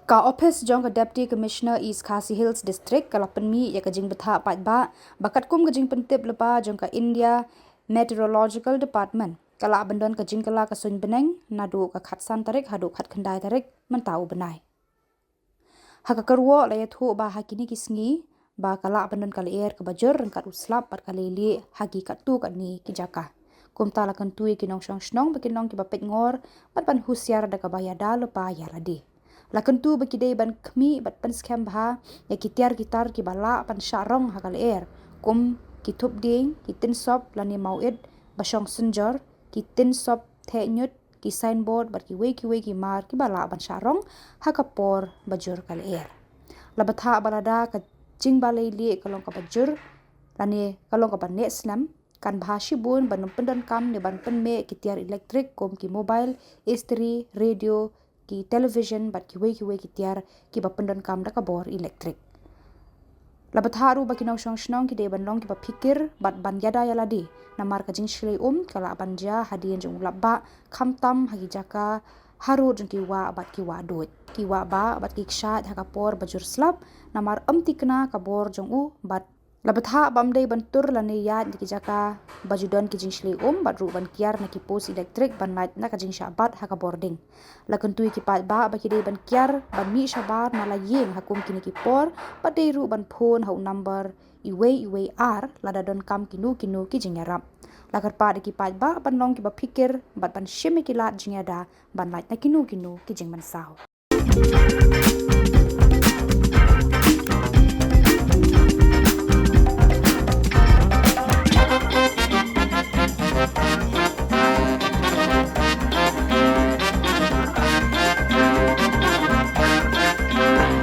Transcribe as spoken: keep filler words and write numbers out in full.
Ka ophis jong ka Deputy Commissioner East Khasi Hills District ka la pynmih ïa ka jingbthah paidbah ba katkum ka jingpyntip lypa jong ka India Meteorological Department, ka lah ban don ka jingkylla ka suiñ bneng naduh ka khatsan tarik haduh khatkhyndai tarik mynta u bnai. Ha ka kyrwoh la ïathuh ba ha kine ki sngi ba ka lah ban don ka lyer kaba jur ryngkat u slap bad ka leilieh ha ki katto katne ki jaka. Kumta la kyntu ïa ki nongshong shnong ba kin long kiba peitngor bad ban husiar da kaba ïada lypa ïa lade. La kyntu ba ki dei ban khmih bad pynskhem bha ïa ki tiar ki tar kiba lah ban shah rong ha ka lyer, kum ki thup dieng, ki tin sop lane mawit ba shong synjor, ki tin sop theh ñiut, ki signboard bad kiwei kiwei ki mar kiba lah ban shah rong ha ka por ba jur ka lyer. La bthah ba lada ka jingba leilieh ka long kaba jur lane ka long kaba neh slem, kan bha shibun ban ym pyndonkam ne ban pynmeh ki tiar elektrik kum ki mobile, istri, radio, ki television bad kiwei kiwei ki tiar kiba pyndonkam da ka bor elektrik. La bthah ruh ba ki nongshong shnong ki dei ban long kiba phikir bad ban ïada ïa lade, namar ka jingshlei um ka lah ban jia hadien jong u lap bah, khamtam ha ki jaka harud jong ki wah bad ki wah duid, ki wah bah bad ki kshaid ha ka por ba jur slap, namar ym tikna ka bor jong u bad la bthah ba ym dei ban tur lane ïaid na ki jaka ba ju don ki jingshlei um bad ruh ban kiar na ki post elektrik ban lait na ka jingshah bat ha ka bording. La kyntu ïa ki paidbah ba ki dei ban kiar ban mih shabar na la ïing ha kum kine ki por bad dei ruh ban phone ha u number uwei uwei ar lada donkam kino kino ki jingïarap. La kyrpad ïa ki paidbah ban long kiba phikir bad ban shim ïa ki lad jingïada ban lait na kino kino ki jingmynsaw.